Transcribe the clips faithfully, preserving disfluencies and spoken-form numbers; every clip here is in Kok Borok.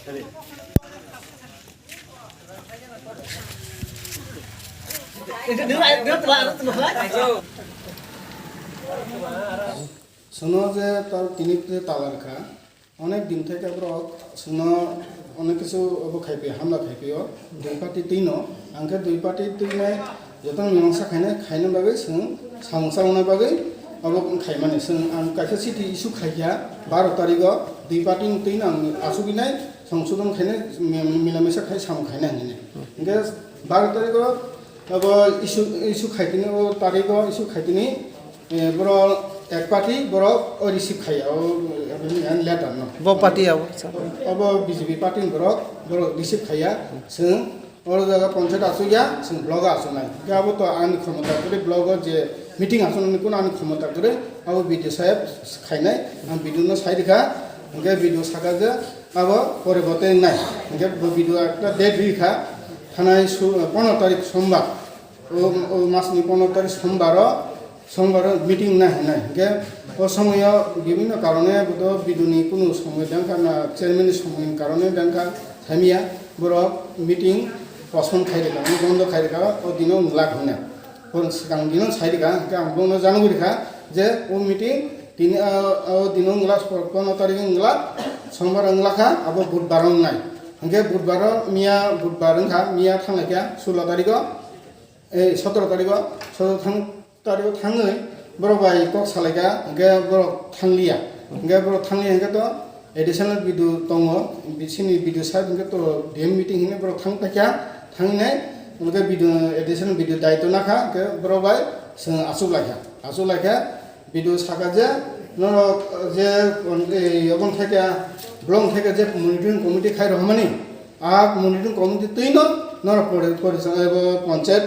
Sono je tor tini je talar kha, onek din theke borok sono onek kisu obo khai phi, hamla khai phi o, dui party twi no, ang khe dui party twi nai joto mimangsa khainai, khaina bagwi chwng samung chalokna bagwi obo khaimani. Chwng ang kaisa city issue khai kha, baro tarigo dui party ni twi no ang achugwi nai, songsodon khainai, mi-, mila misa khai samung khainai hinwi. Hinkhe baro tarigo Abo issue, issue khaitini o tarigo issue khaitini, eh, boro ek party borok o receive khaiya o, eh, letter no. Bo party abo, sir. Obo B J P party ni borok, borok receive khaiya, chwng oro jaga panchayat achukya, chwng block o achuknai. Hinkhe abo to ani khomota kwrwi, block o je meeting achuknani kuno ani khomota kwrwi, abo B D O saheb khainai, ang B D O no sai rikha, hinkhe B D O saka je abo pore bo tei wngnai. Hinkhe bo B D O ekta date rikha, Thanai su-, pondro tarik sombar, o, o masni pondro tarik sombaro, sombaro meeting na hinai. Hinkhe o somoyo bibhinno karone bodo B D O ni kunu somoi dangkha na chairman ni somoi ni karone dangkha, thamiya borok meeting postpone khai rikha, bondo khai rikha, o dino wngla hinai. Borok swkang dino sai rikha, hinkhe ang bono janogwi rikha je o meeting tini, o, o dino wngla pondro tarik wngla, sombar wngla kha, abo budbar wngnai. Hinkhe budbaro miya, budbar wngkha, miya thanglaikha sulo tarigo, eh, sotoro tarigo, sotoro thang-, tarigo thangwi borok bai kok salaikha, hinkhe borok thangliya. Hinkhe borok thangliya hinkhe to additional B D O tongo, bisini B D O saheb hinkhe to D M meeting hinwi borok thang paikha, thangnai, hinkhe B D O, additional B D O daitw nakha, hinkhe borok bai chwng achuklaikha, achuklaikha. B D O saka je, norok je, eh, yobon thaika, block thaika je monitoring committee khai rohormani, a monitoring committee twino norok pori-, poricham ebo panchayat,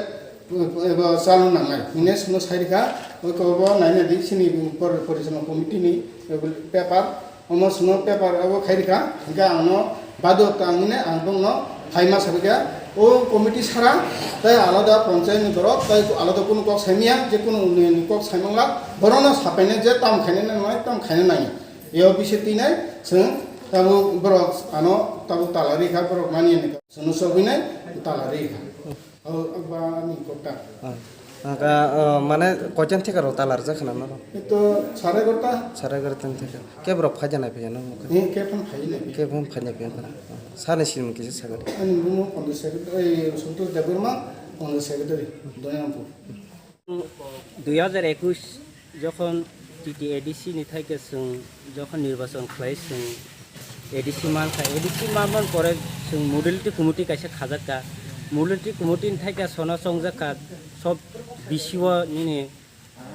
eh, ebo chalo nangnai. Hine sono sai rikha, oi kobo naina di sini por-, poricham committee ni, eh, paper, Omo chwngno paper abo khai rikha, hinkhe ang no baidhota wngwi ang bongno phaima sabaikha. O committee sara tei alada panchayat ni borok tei alada kunu kok saimanya, je kunu unnoyon ni kok saimangla, borokno sapainai je tam khaina nangnai, tam khaina nangya. Eo bisi twinai chwng tabuk borok ano tabuk tala rikha, borok maniyani chwngno chobwinai tala rikha. O, ba ni kok ta. Ah. Ang ka, ah, mane koichang thika rok talar jak khna norok? Ito sare gorta. Sare gorta thika. Keb rok phai janai phai jana. Ni keb phai nai. Keb phai nai phai jana. Sani sim kisa sagari. Ani bumo Congress secretary, Santosh Debbarma, Congress secretary, Doyangpur. Dui hajar ekush jokhon T T A D C ni thaike chwng jokhon nirbachon khlai chwng A D C mankha, A D C manmani pore chwng modality committee kaisa khajakka. Modality committee ni thaike sono chongjakka, sob B C O nini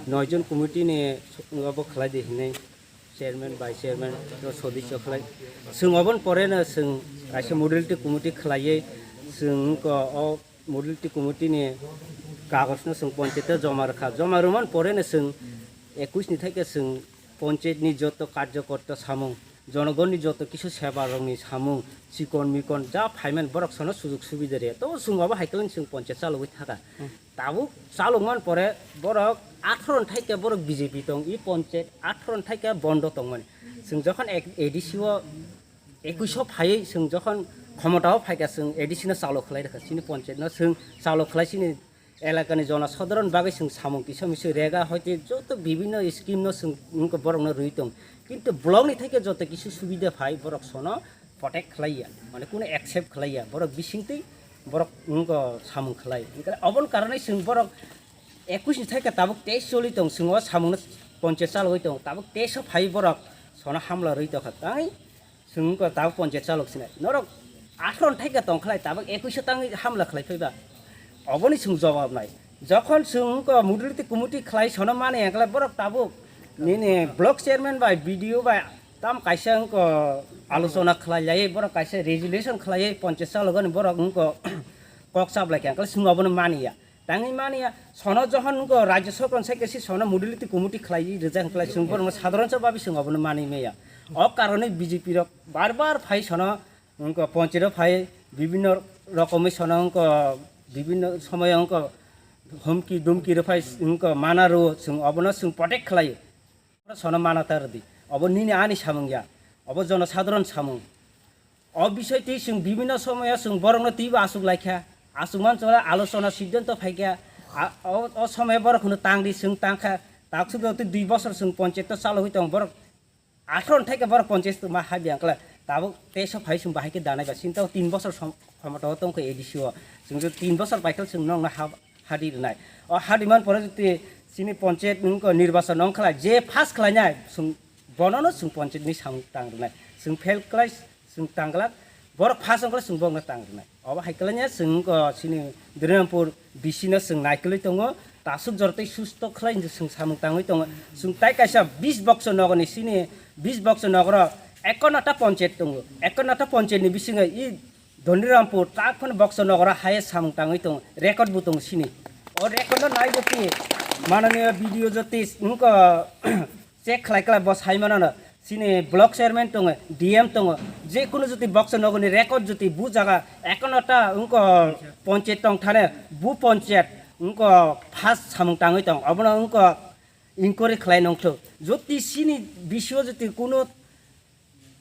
noi jon committee ni obo khlai di hinwi chairman, vice chairman, sodisyo khlai. Chwng oboni pore no chwng kaisa modality committee khlaiwi chwng wngkha o modality committee ni kagoj no chwng ponchayat o joma rwkha. Joma rwmani pore no chwng ekush ni thaike chwng ponchayat ni joto karjokorta samung, jonogonni joto kisu seba rokni samung, chikon mikon ja phaimani borok sono sujug subida rwya. To chwng obo hai khe chwng ponchayat chalogwi thaka. Tabuk chalokmani pore borok atharo ni thaike borok B J P tong, i ponchayat atharo ni thaike bondo tongmani. Chwng jokhon ek-, A D C o ekush o phaiwi chwng jokhon khomotao phaikha, chwng A D C no chalo khlai rwkha, chini ponchayat no chwng chalo khlai, chini elakani jona sadharon bagwi chwng samung kisa misi rega hoite joto bibhinno scheme no chwng wngkha borokno rwi tong, kintu block ni thaike joto kisu subida phai borok sono protect khlaiya, mane kunu accept khlaiya, borok bisingtwi borok wngkha samung khlai. Hinkhe oboni karonwi chwng borok ekush ni thaike tabuk teis choli tong, chwng o samungno ponchayat chalogwi tong, tabuk teis o phai borok sono hamla rwi tongkha, tei Chwng wngkha tabuk ponchayat chalok sinai. Norok atharo ni thaika tong khlai, tabuk ekush o tangwi hamla khlai phaiba. Oboni chwng jawab nai. Jokhon chwng wngkha modality committee khlai sono mani, engkhlai borok tabuk nini block chairman bai, B D O bai tam kaisa wngkha alochona khlai lai, borok kaisa resolution khlai ponchayat chalok ani borok wngkha kok chap lai kha, engkhlai chwng obono mani ya. Tangwi mani ya, sono jokhon wngkha Rajya Sarkar sai kaisa sono modality committee khlai rijak, wngkha chwng borokno sadharon se babi chwng obono manwi maya. O karonwi B J P rok bar bar phai sono wngkha ponchayat o phai, bibhinno rokomwi sono wngkha, bibhinno somoyo wngkha humki dumki rwphai wngkha mana rwo, chwng obono chwng protect khlaio. Sono mana ta rwdi. Obo nini ani samung ya. Obo jono sadharon samung. O bisoi twi chwng bibhinno somoyo chwng borokno twibo achuk lai kha. Achuk man chwla alochona siddhanto phai kha. A-, o, o somoyo borok hwno tang di, chwng tang kha. Taksuk rok twi dui bosor chwng ponchayat to chalo hui tong borok. Athro thai khe borok ponchayat ma ha biyang kla. Tabuk teso phai chwng bahai khe danai ba. Chwng to tin bosor som-, khomoto tong kha A D C o. Chwng to tin bosor pai khe chwng nokno ha, hadi rwnai. O hadi man pore jotwi chini ponchayat nungko nirbachon nong khlai. Je pass khlainai chwng bonono chwng ponchayat ni samung tang rwnai. Chwng fail khlai Chwng tang glak, borok pha song khe chwng bokno tang rwnai. Obo hai khe laina chwng, o, chini Donirampurbisi no chwng naikolwi tongo, tasuk jor tei susto khlai hinwi chwng samung tangwi tongo. Chwng tai kaisa bis bokso nogoni chini bis bokso nogoro ekonota ponchayat tongo. Ekonota ponchayat ni bisingo i Donirampur tak phano bokso nogoro hai samung tangwi tongo. Record bo tongo chini. O record no nai joti mananiya B D O joti wngkha check khlai khlai bo sai mano no. Chini block chairman tongo, D M tongo, je kunu joti bokso nogoni record joti bu jaga ekonota wngko ponchayat tong thane, bu ponchayat wngko first samung tangwi tong, obono wngko inquiry khlai nongthok. Joti chini bisio joti kunu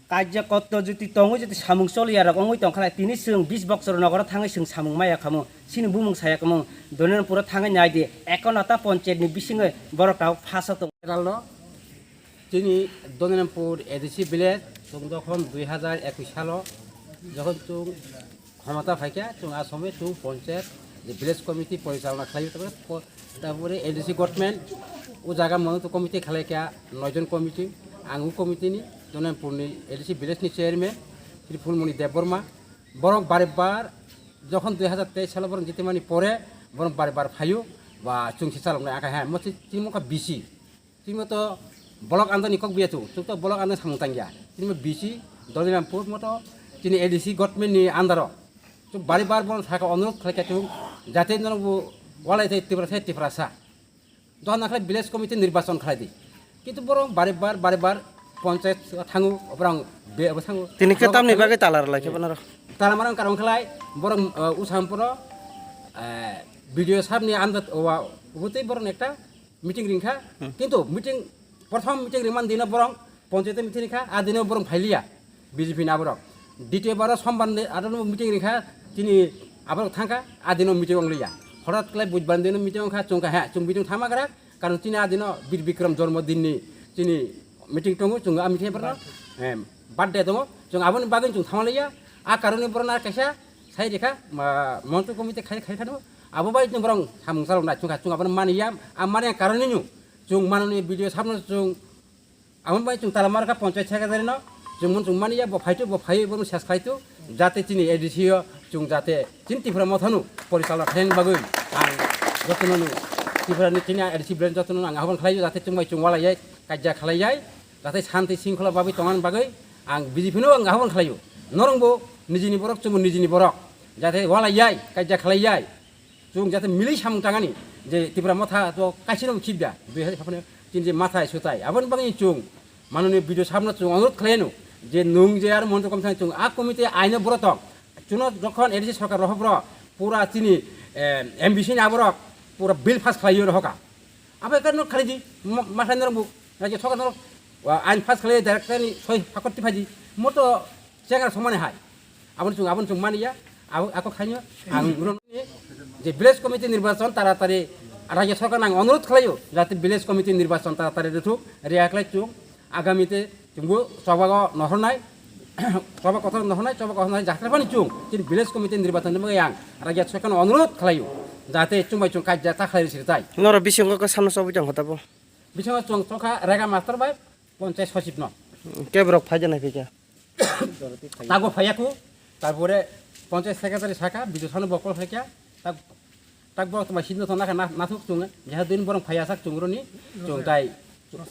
kajya kotto joti tongwi joti samung choliya rok wngwi tong khlai, tini chwng bis bokso nogoro thangwi chwng samung maya khamu, chini bumung saya khamu, Donirampuro thangwi nai di, ekonota ponchayat ni bisingwi borok tabuk first o tong. Chini Donirampur A D C village, chwng jokhon dui hazar ekush salo, jokhon chwng khomota phaikha, chwng a somoi chwng ponchayat, je village committee porichalona khlaiwi tabuk, po-, tabuk A D C government, o jaga mano to committee khlaikha, noi jon committee, ang o committee ni, Donirampur ni A D C village ni chairman, Tripulmoni Debbarma, borok bare bar, jokhon dui hazar teis salo borok jitimani pore, borok bare bar phaio, ba chwng se chaloknai, akha ha, mo chini mokha B C. Chini to block under ni kok biya chu, chwng to block under samung tangya. Chini B C, Donirampur mo to chini A D C government ni under o. Chwng bari bar bono saka onurodh khlai kha chwng, jate norok bo walai thai Tripura thai Tripura sa. Dohon nakhai village committee nirbachon khlai di. Kintu borok bari bar, bari bar ponchayat thango, borok be, bo thango. Tini khe tamni bagwi tala rwlai khe bono rw? Tala marang karong khlai, borok, eh, Usampuro, eh, B D O sahab ni under o wa, ubutwi borok ekta meeting ringkha, kintu meeting, prothom meeting ringman dino borok ponchayat meeting ringkha, a dino borok phailiya B J P ni aborok. Ditiyo baro sombar ni aro meeting ringkha, chini aborok thangkha, a dino meeting ongliya. Horat khlai budbar dino meeting ongkha, chwngkha he, chwng meeting thangma gra, karon chini a dino Bir Bikram jormo din ni chini meeting tongo, chwng a meeting borno, em, birthday tongo, chwng aboni bagwi chwng thangmaliya, a karoni borno kaisa sai rikha, ma, monto committee khai, khai khano, abo bai chwng borok samung chalok nai chwngkha, chwng abono maniya, a mani karoni nw, chwng manoni B D O sahab no chwng, aboni bai chwng tala markha ponchayat secretary no, chwng mon chwng maniya, bo phaitu, bo phaiwi, bono ses khlaitu, jate chini A D C o chwng jate chini Tripura motha no porichalona khlaina bagwi ang jotono no Tripura ni chini A D C branch jotono ang ahwan khlaio, jate chwng bai chwng walai yai kaijak khlai yai. Jate shanti shringkhola bagwi tongna bagwi ang B J P no ang ahwan khlaio. Norok bo nijini borok, chwngbo nijini borok. Jate walai yai, kaijak khlai yai. Chwng jate milwi samung tangani je Tipra motha to kaisino khibya. Dui hajar chini je mathai sutai. Aboni bagwi chwng manoni B D O sahab no chwng onurodh khlaino je nwng je aro monto kom thang chwng a committee aino borok tong. Chuno jokhon A D C sorkar rohobro pura chini, eh, M B C ni aborok pura bill pass khlaiyo rohoka. Abo ekar no khali di, ma-, mathai norok bo, rajya sorkar norok, wa, ain pass khlai direct ni soi hakor tiphai di, moto chengar somani hai. Aboni chwng, aboni chwng mani ya, abo, ako khainyo, ang uron ni, je village committee nirbachon taratari rajya sorkar nang onurodh khlaio, jate village committee nirbachon taratari rwthuk, riya khlai chwng, Agamite chwngbo chobago nohornai, choba kotor nohornai, choba kotor nohornai, jakhra phani chwng, chini village committee nirbachon ni bagwi ang rajya sorkarno onurodh khlaio, jate chwng bai chwng kaijak ta khlai rwsiri tai. Norok bisingo khe samno chobwi tongkha tabo? Bisingo chwng chokha Rega master bai ponchayat sochib no. Keborok phai janai phikha? Tago phaiyaku, tarpore ponchayat secretary sakha, bidu sano bokol phaikha, tak Tak borok tongma sino tongna khe na-, nathok chwng, jeha din borok phaiya sak chwng roni, chwng tai,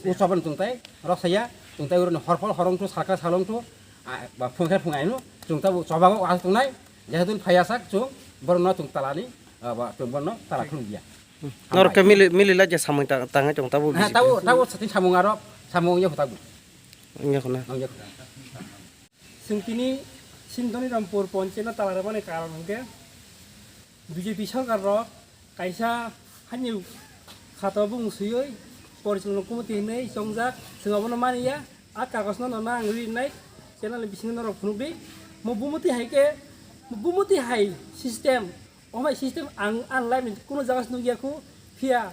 usoban chwng tai, rok saya, chwng tai roni horphol horong thu, salka salong thu, a, ba phung khe phung aino, chwng tabo chobago aswk tongnai, jeha din phaiya sak chwng, borok no chwng talani, a, ba chwng borok no tala khulum dia. Norok khe mili, mili lai je samung ta-, tangai chwng tabo. Ha, bisi tabo, khe. Tabo sathi samung aro, samung ya tabo. Wngya khuna. Wngya khuna. Chwng tini Sindoni Rampur poncheno tala rwmani karon hwnkhe B J P sorkar rok kaisa hani khato bung swiwi porichalona committee hinwi chongjak, chwng abono maniya, a kagosno nono ang rinai channel ni bisingo norok phunukdi. Mo bumuti hai khe, bumuti hai system, omai system ang, ang life ni kuno jaga se nukya khu, phiya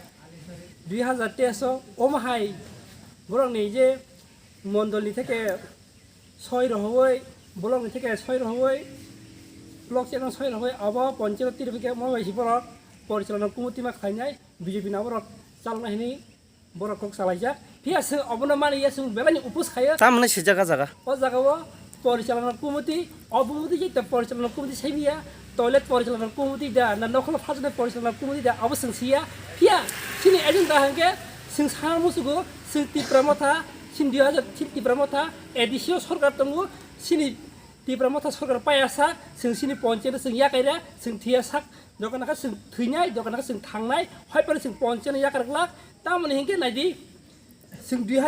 dui hazar teis o, omo hai borok ni je mondol ni theke soi rohoi, block ni theke soi rohoi, block chekno soi rohoi, abo ponchayat tiri bike mo bai si borok porichalona kumuti ma khlainai, B J P na borok chalna hini, borok kok salaijak. Phiya se obono mani ya sung belai ni upus khaya. Tamni sijak a jaga. O jaga o porichalona kumuti, o bumuti je ta porichalona kumuti semiya, toilet porichalona kumuti da, na nokholo phajne porichalona kumuti da, abo sung siya. Phiya sini agent da hangke sung sana musugo, sung Tipra Motha, sini dui hazar sini Tipra Motha, A D C o sorkar tongo, sini Tipra Motha sorkar paya sak, sung sini ponchayat sung yakaira, sung thiya sak, dokan ka sung thuinai, dokan ka sung thangnai, hoi pare sung ponchayat yakar glak, tamoni hingke naidi, sung dui hazar